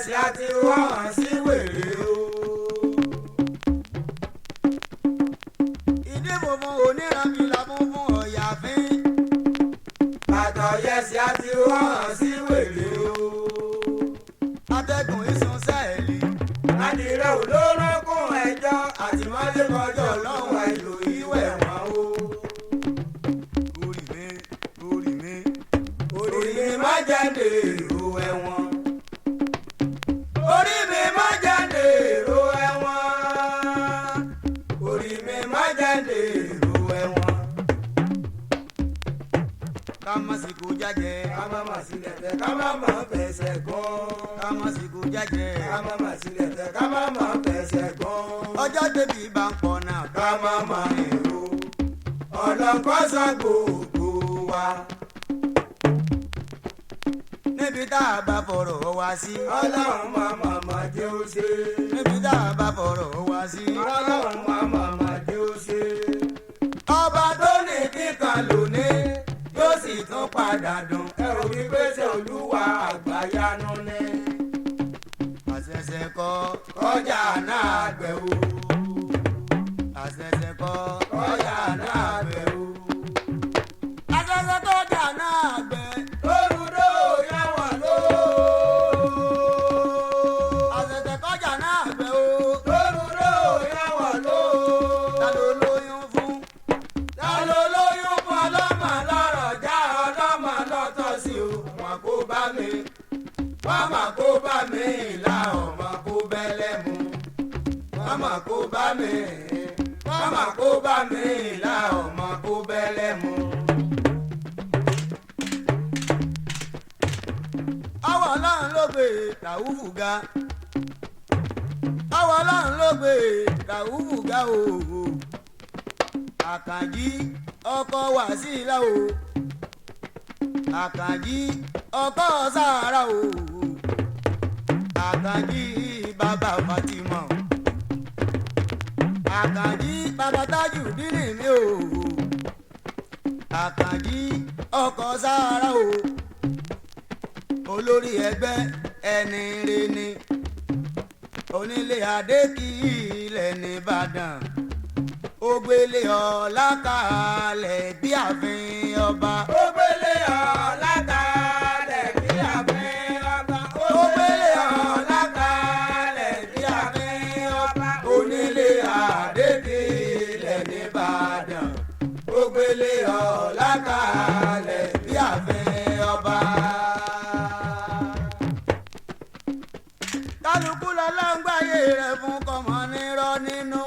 yẹsẹ̀ àti wọ́n sí wèrè o. Ìdí funfun oníranfìlà funfun ọ̀yàfín. Bàtà yẹsẹ̀ àti wọ́n sí wèrè o. Atẹ́gùn ìsun sẹ́ẹ̀lì. Adìrẹ olórókùn ẹjọ́ àtìmọ́lé kọjọ́ lọ́wọ́ ìlú ìwẹ̀ wọn o. Orí mi, orí mi, Orí mi má jẹ́ dèrò ẹ̀wọ̀n. Orí mi má jẹ́ dèrò ẹ̀wọ̀n. Orí mi má jẹ́ dèrò ẹ̀wọ̀n. Ká má sì kó jájẹ. Ká má má sílẹ̀ tẹ̀, ká má má fẹsẹ̀ gán. Ká má sì kó jájẹ. Ká má má sílẹ̀ tẹ̀, ká má má fẹsẹ̀ gán. Ọjọ́ tẹ̀bí bá ń pọ̀ náà. Ká má má èrò. Ọlọ́kọ́sọ gbogbo wa. Níbi tá a bá fọ̀rọ̀ wá sí. Ọlọ́run má má má jẹ́ ó ṣe. Níbi tá a bá fọ̀rọ̀ wá sí. Ọlọ́run má má má jẹ́ ó ṣe. Ọba tó ní kíkan lónìí yóò sì tún padà dùn. Ẹ ò rí pèsè Olúwa àgbáyanu ni. Àṣẹ̀ṣẹ̀ kọ́. Kọjá náà gbẹ̀ o. Àṣẹ̀ṣẹ̀ kọ́. Kọjá náà gbẹ̀ o. Àṣẹ̀ṣẹ̀ kọjá náà gbẹ. Olùdó yà wọ́n ló. Àṣẹ̀ṣẹ̀ kọjá náà gbẹ o. Olùdó yà wọ́n ló. Ta ló lóyún fún? Ta ló lóyún fún ọlọ́mọ lọ́rọ̀ já ọlọ́mọ lọ́tọ̀ sí o? Wọn kò bá mi. Wọ́n mà kó bá mi ìlà ọmọ kó bẹ́lẹ̀ mu. Wọ́n mà kó bá mi. Wọ́n mà kó bá mi ìlà ọmọ kó bẹ́lẹ̀ mu. Ọwọ́ Ọlọ́run ló gbé Ràúfù ga. Ọwọ́ Ọlọ́run ló gbé Ràúfù ga o. Àkànjí ọkọ Wàsílà o. Àkànjí ọkọ Sàárà o. Àkànjí bàbá Fatima. Àkànjí bàbá Tajudeen mi o. Àkànjí ọkọ Sàárà o, olórí ẹgbẹ́ ẹni rè ni, onílé adé kì í ilẹ̀ nìbàdàn, ògbélé ọ̀la kalẹ̀ bí ààfin ọba. Ó gbélé ọ̀la kalẹ̀ bí ààfin ọba. Ó gbélé ọ̀la kalẹ̀ bí ààfin ọba. Onílé àdébí ilẹ̀ nìbàdàn. Ó gbélé ọ̀la kalẹ̀ bí ààfin ọba. Kálukú lọ́lọ́ngbáyé rẹ̀ fún kọ́mọ nírọ́ nínú.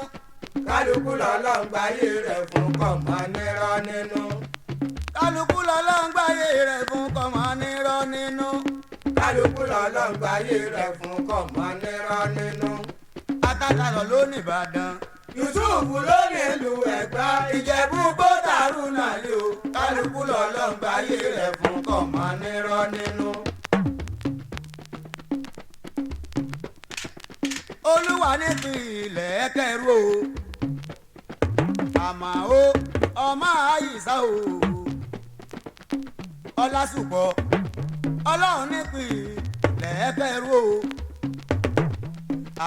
Kálukú lọ́lọ́ngbáyé rẹ̀ fún kọ̀mọ́ nírọ́ nínú. Kálukú lọ́lọ́ngbáyé rẹ̀ fún kọ́mọ nírọ́ nínú. Kálukú lọ́lọ́ngbáyé rẹ̀ fún kọ̀mọ́ nírọ́ nínú. Akákalọ̀ ló nìbàdàn. Yusuf ló nílùú Ẹ̀gbá, Ìjẹ̀bú gbọ́dàrú náà lé o. Kálukú lọ́lọ́ngbáyé rẹ̀ fún kọ̀mọ́ nírọ́ nínú. Olúwa ní fi ilẹ̀ kẹrù o, àmọ́ o ọmọ àyíṣà o, ọlásùpọ̀ ọlọ́run ní fi ilẹ̀ kẹrù o,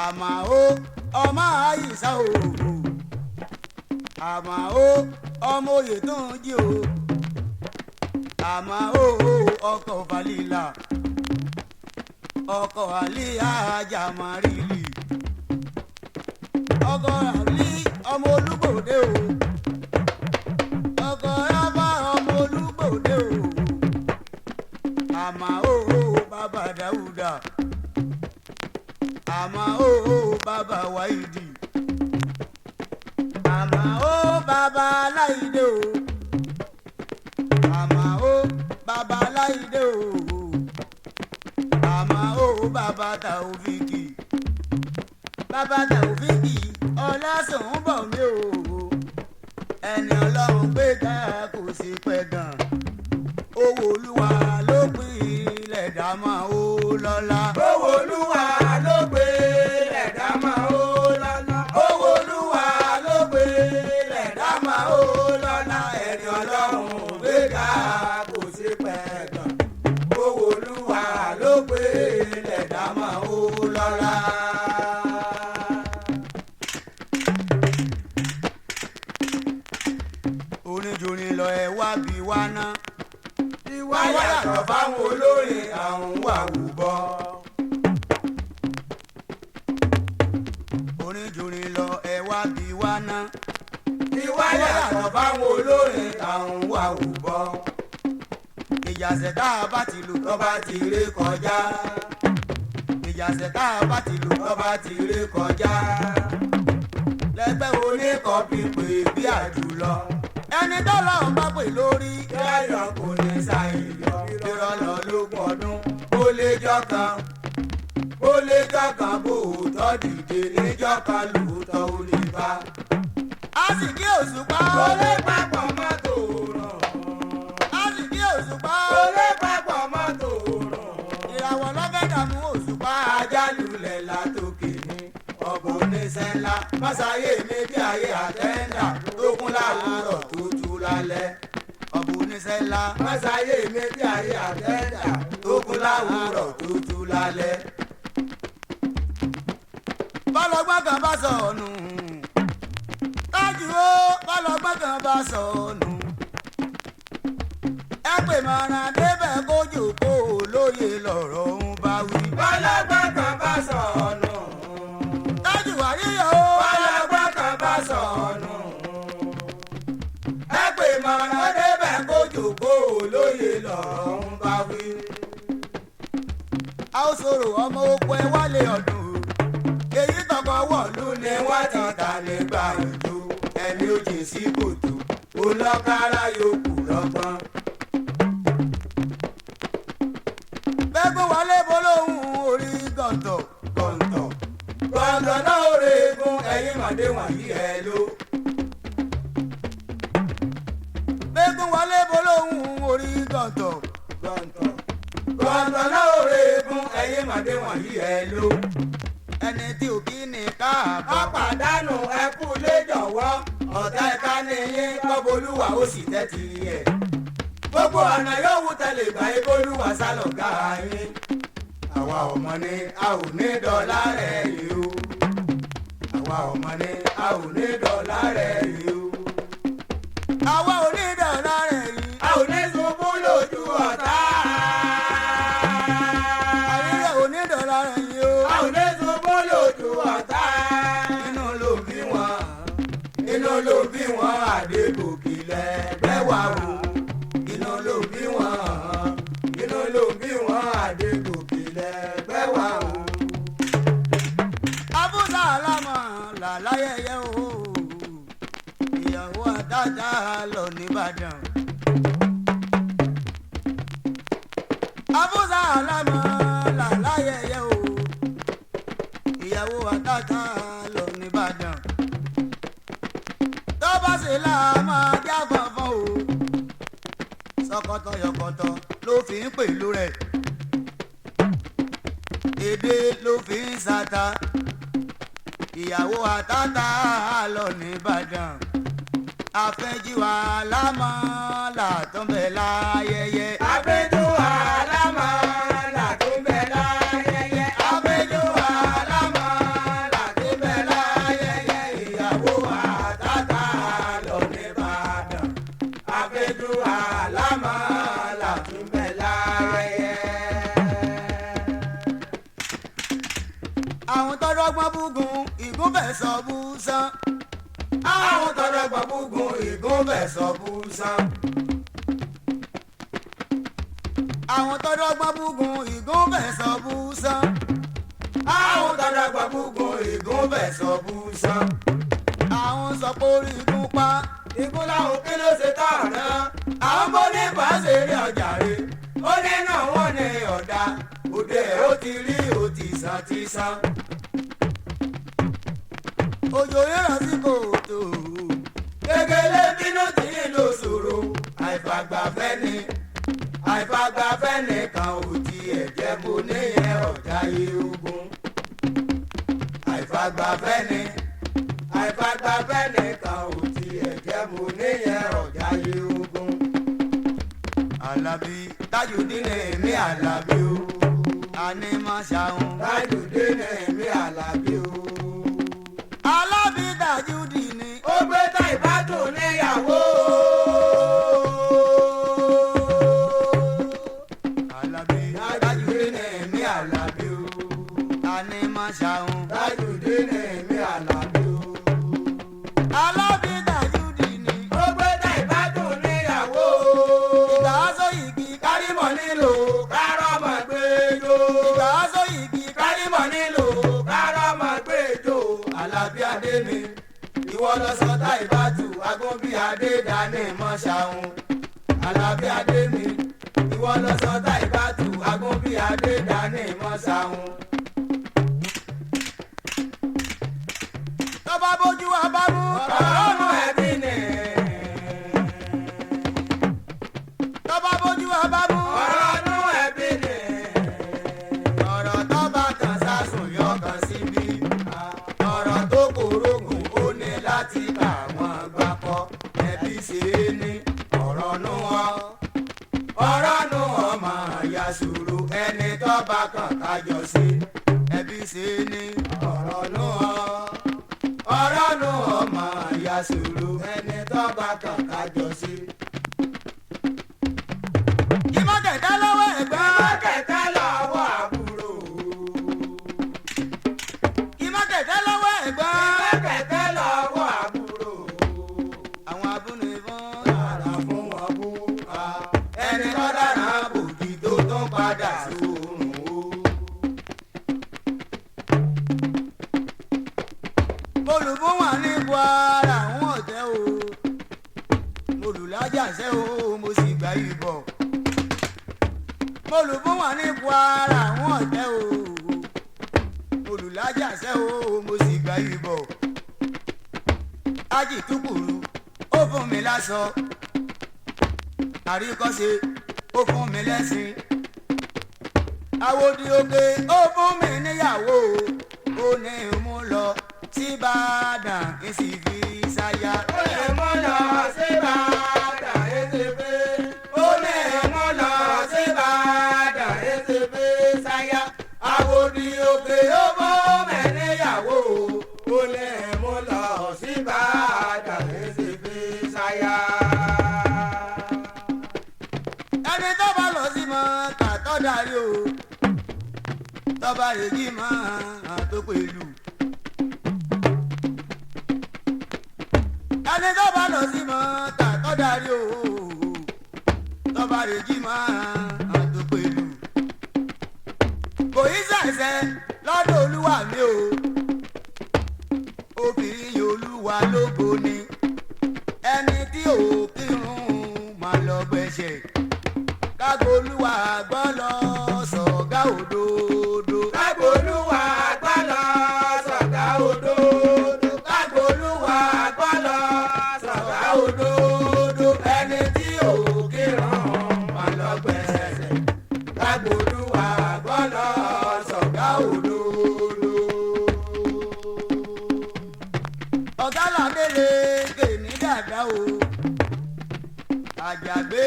àmọ́ o ọmọ àyíṣà o, àmọ́ o ọmọ òye tó ń jí o, àmọ́ o ọkọ̀ falila, ọkọ̀ àlíyá jàmárìlì, ọkọ àlí ọmọ olúgbòde o, ọkọ rábà ọmọ olúgbòde o, àmà o bàbá dáúdà, àmà o bàbá wáìdì, àmà o bàbá aláìdé o, àmà o bàbá aláìdé o, àmà o bàbá tàòfìkì, bàbá tàòfìkì ọlásùn bọ̀ mí o, ẹni ọlọ́run gbé ga kò sí pẹ́ gan, owó olúwa ló pín ilẹ̀ dámọ̀ ó lọ́lá. Owó Olúwa ló gbé lẹ̀dá máa ó lọ́lá. Owó Olúwa ló gbé lẹ̀dá máa ó lọ́lá. Ẹni ọlọ́run gbéga kò sí pẹ̀gàn. Owó Olúwa ló gbé lẹ̀dá máa ó wá ná. Ìwà yàtọ̀ fáwọn olórin táwọn wà wò bọ́. Ìjàsẹ̀ tá a bá ti lù. Tó bá ti ré kọjá. Ìjàsẹ̀ tá a bá ti lù. Tó bá ti ré kọjá. Lẹ́gbẹ́ Oníkọ̀ọ́pì pè bí àjùlọ. Ẹni tọ́lọ́run bá pè lórí. Yáyọ̀ kò ní ṣàìyọ. Irọ́ lọ lógún ọdún. Ó lé jọ́ kan. Ó lé jọ́ kan bó òótọ́ dìde. Níjọ́ kan lóòótọ́ ó lè bá. A sì kí òṣùpá. Kò lè papọ̀ mọ́tò ràn. A sì kí òṣùpá. Kò lè papọ̀ mọ́tò ràn. Ìràwọ̀ lọ́fẹ́ dààmú òṣùpá. Ajálulẹ̀ látòkè ní ọ̀bọ̀ oníṣẹ́ ńlá. Másáyé mi bí ayé àtẹ́ńdà tó kún láwùrọ̀ tó tú lálẹ́. Ọ̀bùn oníṣẹ́ ńlá. Másáyé mi bí ayé àtẹ́ńdà tó kún láwùrọ̀ tó tú lálẹ́. Bọ́lọ́gbọ́n kan bá sọ ọ̀nù. Tájù ó bọ́lọ́gbọ́n kan bá sọ ọ̀nù. Ẹ pè mọ̀ràn débẹ̀ kó jòkó lóye lọ̀rọ̀ ń bá wí. Bọ́lọ́gbọ́n kan bá sọ̀nù. Tájù àríyọ̀ ó. Bọ́lọ́gbọ́n kan bá sọ̀nù. Ẹ pè mọ̀ràn débẹ̀ kó jòkó lóye lọ̀rọ̀ ń bá wí. A ó sọ̀rọ̀ ọmọ oko ẹ wálé ọdún. Èyí tọkọ wọ̀lú Ìlú ni wọ́n ti ta nígbà ìjó ẹni ó jìn sí kòtò olọ́kárá yòókù lọ́gbọ́n. Bẹ́gbẹ́ wọlé bolóhùn orí gọ̀ǹtọ̀. Gọ̀ǹtọ̀ gọ̀ǹtọ̀ náà ó re egun ẹ̀yìn màdé wọ̀nyí ẹ̀ ló. Bẹ́gbẹ́ wọlé bolóhùn orí gọ̀ǹtọ̀. Gọ̀ǹtọ̀ gọ̀ǹtọ̀ náà ó re egun ẹ̀yìn màdé wọ̀nyí ẹ̀ ló. Ẹni tí ò kí ni káàbọ̀. Ọ̀pàdánù ẹkú lé jọ̀wọ́ ọ̀tá ẹ̀ka ni yín kọ́bọ̀lúwà ó sì tẹ́tì ẹ̀. Gbogbo ọ̀nà yóò wú tẹ̀lé gbà ebólúwà sálọ̀gá yín. Àwa ọmọ ni a ò ní dọ́là rẹ̀ yìí o. Àwa ọmọ ni a ò ní dọ́là rẹ̀ yìí o. Àwa ò ní dọ̀la rẹ̀ yìí. A ò ní ṣubú lójú ọ̀tá. Àríyá ò ní dọ̀la rẹ̀ yìí o. A ò ní ṣubú lójú ọ̀tá. Inú ló bí wọn, inú ló bí wọn Adégòkè lẹ́gbẹ́ wa o. Inú ló bí wọn, inú ló bí wọn Adégòkè lẹ́gbẹ́ wa o. Abúlé alámọ̀ làláyẹyẹ o. Ìyàwó àtàtà lọ nìbàdàn. Abúlé alámọ̀ làláyẹyẹ o. Ìyàwó àtàtà lọ nìbàdàn. Tọ́ba sì là máa já fọ̀nfọ̀n o. Sọkọtọ yọkọtọ ló fi ń pèlú rẹ̀. Èdè ló fi ń sata. Ìyàwó àtàtà lọ nìbàdàn. Àfẹ́jíwá lámọ́ làtúnbẹ̀ láyẹyẹ. Àfẹ́jú àlámọ̀ làtúnbẹ̀ láyẹyẹ. Àfẹ́jú àlámọ̀ làtúnbẹ̀ láyẹyẹ. Ìyàwó àtàtà lọ nìbàdàn. Àfẹ́jú àlámọ̀ làtúnbẹ̀ láyẹyẹ. Àwọn tọ́dọ́gbọ́n búgun ìgúnfẹ̀ sọ bú sán. Àwọn tọ́jọ́ gbàgbógun ìgúnbẹ̀ sọ bú sán. Àwọn tọ́dọ́gbọ́n búgun ìgúnfẹ̀ sọ bú sán. Àwọn tọ́jọ́ gbàgbógun ìgúnbẹ̀ sọ bú sán. Àwọn sọ pé orí igun pa. Igun láwọn kí ló ṣe tá ọ̀nà. Àwọn bó ní fàáṣe rí ọjà rè. Ó ní náà wọ́n ní ọ̀dà. Òde ẹ̀ ó ti rí ó ti sàn ti sàn. Òjò rírọ̀ sí kòtò. Gègèlè bínú tí ń lò sòro. Àìfàgbàfẹ́ ni. Àìfàgbàfẹ́ nìkan ò tiẹ̀ jẹ́ mo níyẹn ọ̀já yé ogun. Àìfàgbàfẹ́ ni. Àìfàgbàfẹ́ nìkan ò tiẹ̀ jẹ́ mo níyẹn ọ̀já yé ogun. Àlàbí Tajudeen mi Àlàbí o. àní má ṣàwọn. Tajudeen mi Àlàbí o. Alábí Tajudeen ni. Ó gbé Táìbátù níyàwó. Àlàbí Tajudeen mi Àlàbí o. àní má ṣàwọn. Tajudeen mi Àlàbí o. Alábìdá Júdì ni. Ó gbé Táìbátù níyàwó. Ìgbà aṣọ igi. Kárímọ̀ nílò kárọ̀mọ̀ gbẹjọ. Ìgbà aṣọ igi. Kárímọ̀ nílò kárọ̀mọ̀ gbẹjọ. Àlàbí adé mi. Ìwọ lọ sọ Táìbátù Agúnbíadé dání mọ́ ṣàwọn. Àlàbí adé mi. Ìwọ lọ sọ Táìbátù Agúnbíadé dání mọ́ ṣàwọn. Tọ́ba bójú wa bá mú. Ọ̀rọ̀ ọ̀nù ẹbí ni. Tọ́ba bójú wa bá mú. Ọ̀rọ̀ ọ̀nù ẹbí ni. Ọ̀rọ̀ tọ́ba kan sásùn yọ kan síbí. Ọ̀rọ̀ tó kòrógùn ó ní láti bá wọn gbapọ̀. Ẹbí ṣe é ní ọ̀rọ̀ nú wọn. Ọ̀rọ̀ nú wọn máa ya sùúrù ẹni tọ́ba kan kájọ sí. Ẹbí ṣe é ní ọ̀rọ̀ nú wọn. Ọ̀rọ̀ nú wọn máa ya sùúrù ẹni tọ́ba kan kájọ sí. Ìmọ̀kẹ̀tẹ̀ lọ́wọ́ ẹ̀gbọ́n. Ìmọ̀kẹ̀tẹ̀ lọ́wọ́ àbúrò. Ìmọ̀kẹ̀tẹ̀ lọ́wọ́ ẹ̀gbọ́n. Ìmọ̀kẹ̀tẹ̀ lọ́wọ́ àbúrò. Àwọn abúnibọ́n Dára fún wọn bú a. ẹni tó dára bògì tó tún padà sórùn o. Olùbún wà ní Kwara àwọn ọ̀tẹ́ o. Olùlájàṣẹ́ o, mo sì gbà ìbọ̀. Olùbún wà ní Kwara àwọn ọ̀tẹ́ o. Olùlájàṣẹ́ o, mo sì gbà ìbọ̀. Ájì túkùrú, ó fún mi láṣọ àríkọ́ṣe ó fún mi lẹ́sìn. Àwòdì òkè ó fún mi níyàwó ó ní mú lọ síbàdàn kí sì fi ṣaya. Ó lè mú lọ sí Ìbàdàn ètèpé. Ó lè mú lọ sí Ìbàdàn ètèpé sáyà. Àwòdì òkè ó fún mi níyàwó. Ó lè mú lọ sí Ìbàdàn ètèpé sáyà. Ẹni tó bá lọ sí mọ́ kàtọ́ darí o tọ́ba rèjì mọ́ tó pẹ̀lú. Ẹni tó bá lọ sí mọ́ kàtọ́ darí o tọ́ba rèjì mọ́ tó pẹ̀lú. Kò í ṣẹ̀ṣẹ̀ lọ́dọ̀ olúwa mi o obìnrin olúwa lógo ni ẹni tí ò kírun máa lọ gbẹ̀ṣẹ̀ kágolúwa gbọ́ lọ sọ̀gá òdodo. Kágbolúwa gbọ́ lọ sọ̀gá òdodo. Kágbolúwa gbọ́ lọ sọ̀gá òdodo. Ẹni tí ò kírun máa lọ gbẹ̀sẹ̀. Kágbolúwa gbọ́ lọ sọ̀gá òdodo. Ọ̀gá làbẹ́lẹ̀ kèmí dàda o àjàgbé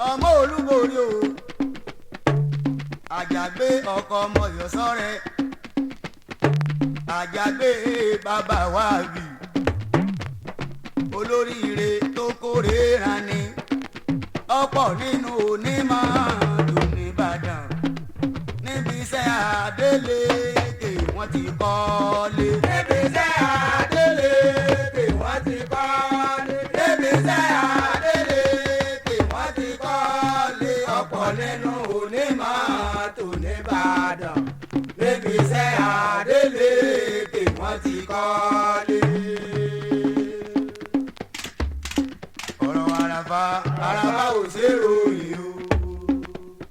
ọmọ olúborí o àjàgbé ọkọ ọmọ yọ̀sọ́rẹ́ àjàgbé bàbá wa bì olóríire tó kórè rani ọ̀pọ̀ nínú onímọ̀ tó nìbàdàn níbi iṣẹ́ Adélékè wọ́n ti kọ́lé. Níbi iṣẹ́ Adélékè wọ́n ti kọ́lé. Níbi iṣẹ́ Adélékè wọ́n ti kọ́lé. Ọ̀pọ̀ nínú onímọ̀ tó nìbàdàn. Níbi iṣẹ́ Adélékè wọ́n ti kọ́lé. Ọ̀rọ̀ àràfà. Àràfà ò ṣe é ròyìn o.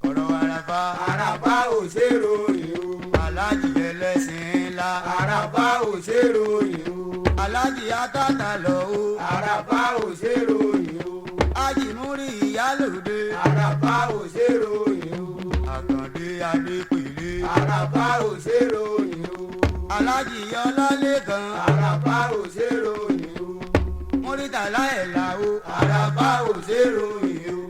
Ọ̀rọ̀ àràfà. Àràfà ò ṣe é ròyìn o. Aláàjì ẹlẹ́sìn ńlá. Àràfà ò ṣe é ròyìn o. Aláàjì akátá lọ o. Àràfà ò ṣe é ròyìn o. Ajímúrí ìyálòde. Àràfà ò ṣe é ròyìn o. Àkàndé adépèlé. Àràfà ò ṣe é ròyìn o. Aláàjì ọlálẹ́kan. Àràfà ò ṣe é ròyìn o. Múrítàlá ẹ̀là o. Àràfà ò ṣe é ròyìn o.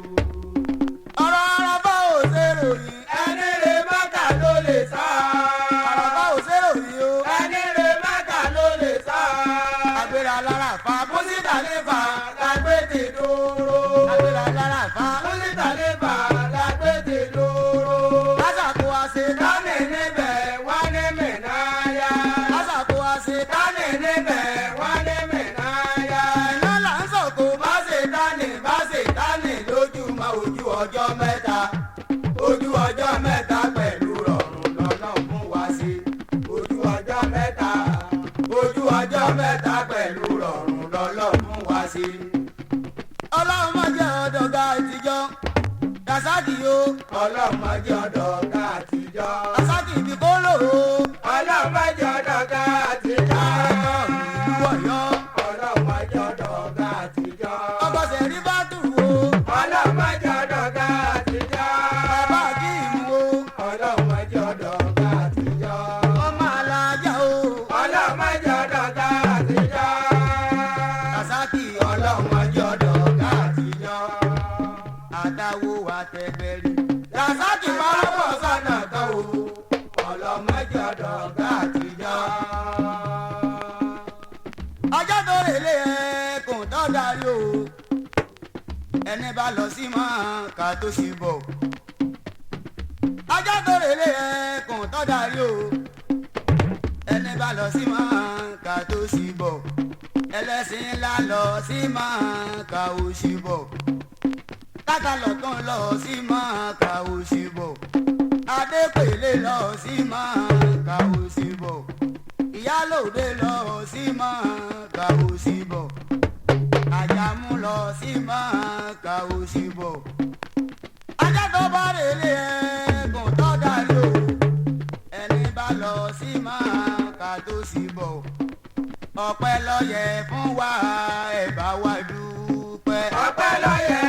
Ọ̀rọ̀ àràfà ò ṣe é ròyìn. Ẹni rè Mákà ló lè sá. Àràfà ò ṣe é ròyìn o. Ẹni rè Mákà ló lè sá. Agbéra láràfà. Músítà lè fà lágbé ti dúró. Agbéra láràfà. Músítà lè fà lágbé ti dúró. Lásàkó àṣẹ. Kánì níbẹ̀ wá ní Mìnáyà. Lásàkó àṣẹ. Kánì níbẹ̀ wá ní Mìnáyà. Ọjọ́ mẹ́ta pẹ̀lú rọrùn lọ́lọ́run fún wa sí. Ọlọ́run má jẹ́ ọ̀dọ̀gá àtijọ́. Rasaki o. Ọlọ́run má jẹ́ ọ̀dọ̀gá àtijọ́. Rasaki ibi kó lò ó. Ọlọ́run má jẹ́ ọ̀dọ̀gá àtijọ́. Ìlú Ọ̀yọ́. Ọlọ́run má jẹ́ ọ̀dọ̀gá àtijọ́. Ọkọ̀ sẹ̀rí bá tù o. Ọlọ́run má jẹ́ ọ̀dọ̀gá àtijọ́. Bàbá Akíìmù o. Ọlọ́run má jẹ́ ọ̀dọ̀gá àtijọ́. Ọmọ alájà o. Ọlọ́run má jẹ́ ọ̀dọ̀gá àtijọ́. Rasaki. Ọlọ́run má jẹ́ ọ̀dọ̀gá àtijọ́. Àtàwọ̀ àtẹ̀gbẹ̀rì. Rasaki máa bọ̀ sọ́nà kan o. Ọlọ́run má jẹ́ ọ̀dọ̀gá àtijọ́. Ọjọ́ tó rèlé ẹkùn tó darí o. Ẹni bá lọ sí mọ́ ká tó sì bọ̀. Ọjọ́ tó rèlé ẹkùn tó darí o. Ẹni bá lọ sí mọ́ ká tó sì bọ̀. Ẹlẹ́sìn ńlá lọ sí mọ́ ká ó sì bọ̀. Káka lọ́tún lọ sí mọ́ ká ó sì bọ̀. Adépèlé lọ sí mọ́ ká ó sì bọ̀. Ìyálòde lọ sí mọ́ ká ó sì bọ̀. Àjàmú lọ sí mọ́ ká ó sì bọ̀. Ajá tó bá rèlé ẹ̀gùn tó darí o. Ẹni bá lọ sí mọ́ ká tó sì bọ̀. Ọpẹ́ ló yẹ fún wa, ẹ bá wa dúpẹ́. Ọpẹ́ ló yẹ.